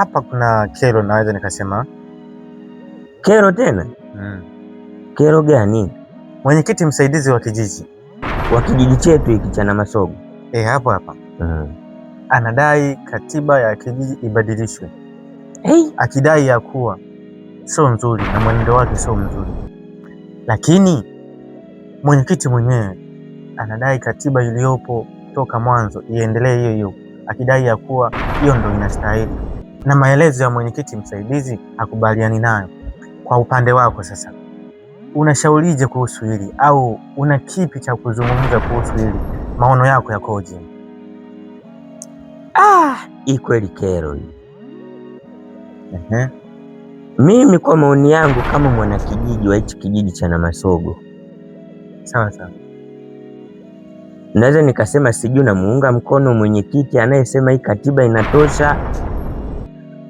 Hapa kuna kero, naweza nikasema. Kero tena? Kero gani? Mwenyekiti msaidizi wa kijiji wa kijiji chetu hiki cha Namasogo. Hapo hapa anadai katiba ya kijiji ibadilishwe. Hey. Akidai ya kuwa sio nzuri na mwenendo wake sio mzuri, lakini mwenyekiti mwenyewe anadai katiba iliyopo toka mwanzo iendelee hiyo hiyo, akidai ya kuwa hiyo ndo inastahili, na maelezo ya mwenyekiti msaidizi hakubaliani nayo. Kwa upande wako sasa, unashaurije kuhusu hili au una kipi cha kuzungumza kuhusu hili? Maono yako yakoje? Ah, hii kweli kero hii. Mimi kwa maoni yangu kama mwanakijiji wa hichi kijiji cha Namasogo, Sawa sawa, naweza nikasema sijui namuunga mkono mwenyekiti anayesema hii katiba inatosha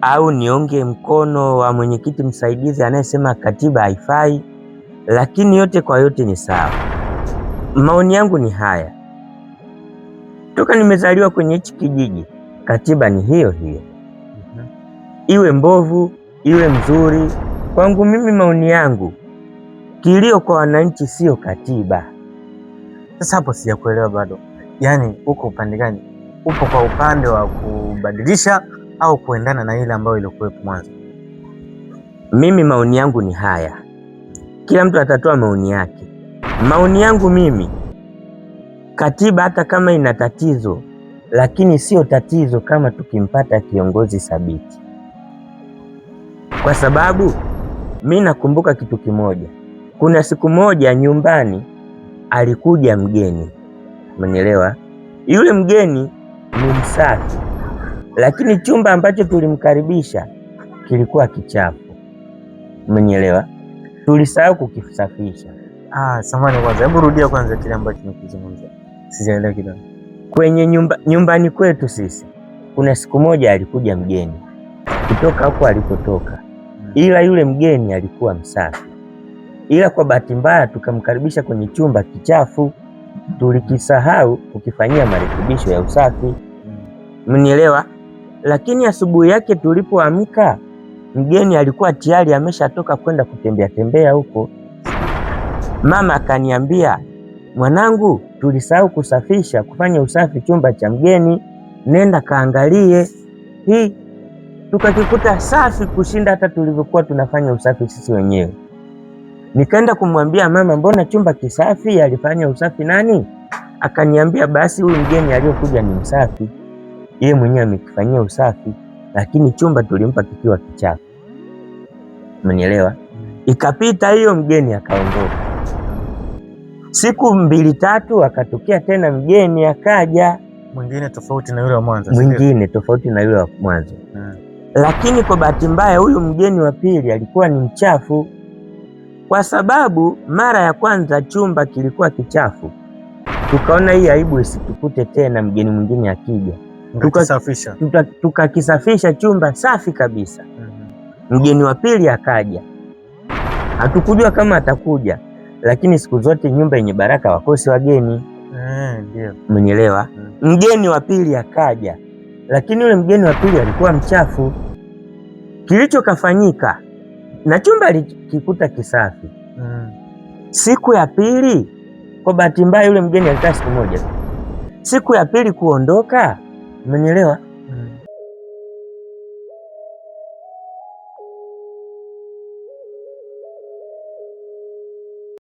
au nionge mkono wa mwenyekiti msaidizi anayesema katiba haifai, lakini yote kwa yote ni sawa. Maoni yangu ni haya, toka nimezaliwa kwenye hichi kijiji katiba ni hiyo hiyo, iwe mbovu iwe mzuri. Kwangu mimi, maoni yangu, kilio kwa wananchi sio katiba. Sasa hapo sijakuelewa bado, yaani uko upande gani? Upo kwa upande wa kubadilisha au kuendana na ile ambayo ilikuwepo mwanzo? Mimi maoni yangu ni haya, kila mtu atatoa maoni yake. Maoni yangu mimi, katiba hata kama ina tatizo, lakini sio tatizo kama tukimpata kiongozi thabiti, kwa sababu mi nakumbuka kitu kimoja. Kuna siku moja nyumbani alikuja mgeni, umenielewa? Yule mgeni ni msafi, lakini chumba ambacho tulimkaribisha kilikuwa kichafu, umenielewa? Tulisahau kukisafisha. Ah, samahani kwanza, hebu rudia kwanza kile ambacho nimekizungumza, sijaelewa kidogo. Kwenye nyumbani kwetu sisi, kuna siku moja alikuja mgeni kutoka huko alikotoka, ila yule mgeni alikuwa msafi, ila kwa bahati mbaya tukamkaribisha kwenye chumba kichafu, tulikisahau kukifanyia marekebisho ya usafi, mnielewa? Lakini asubuhi yake tulipoamka, mgeni alikuwa tayari ameshatoka kwenda kutembea tembea huko. Mama akaniambia, mwanangu, tulisahau kusafisha kufanya usafi chumba cha mgeni, nenda kaangalie. Hii tukakikuta safi kushinda hata tulivyokuwa tunafanya usafi sisi wenyewe. Nikaenda kumwambia mama, mbona chumba kisafi, alifanya usafi nani? Akaniambia basi huyu mgeni aliyokuja ni msafi, yeye mwenyewe amekifanyia usafi, lakini chumba tulimpa kikiwa kichafu. Umenielewa? Ikapita hiyo, mgeni akaondoka. Siku mbili tatu akatokea tena mgeni akaja mwingine tofauti na yule wa mwanzo, mwingine tofauti na yule wa mwanzo. Lakini kwa bahati mbaya huyu mgeni wa pili alikuwa ni mchafu, kwa sababu mara ya kwanza chumba kilikuwa kichafu, tukaona hii aibu isitukute tena mgeni mwingine akija, Tukasafisha, tukakisafisha chumba safi kabisa. Mgeni wa pili akaja, hatukujua kama atakuja, lakini siku zote nyumba yenye baraka wakosi wageni. Ndio, umenielewa? Mgeni wa pili akaja, lakini yule mgeni wa pili alikuwa mchafu. Kilichokafanyika na chumba alikikuta kisafi. Siku ya pili, kwa bahati mbaya, yule mgeni alikaa siku moja tu. Siku ya pili kuondoka, umenielewa?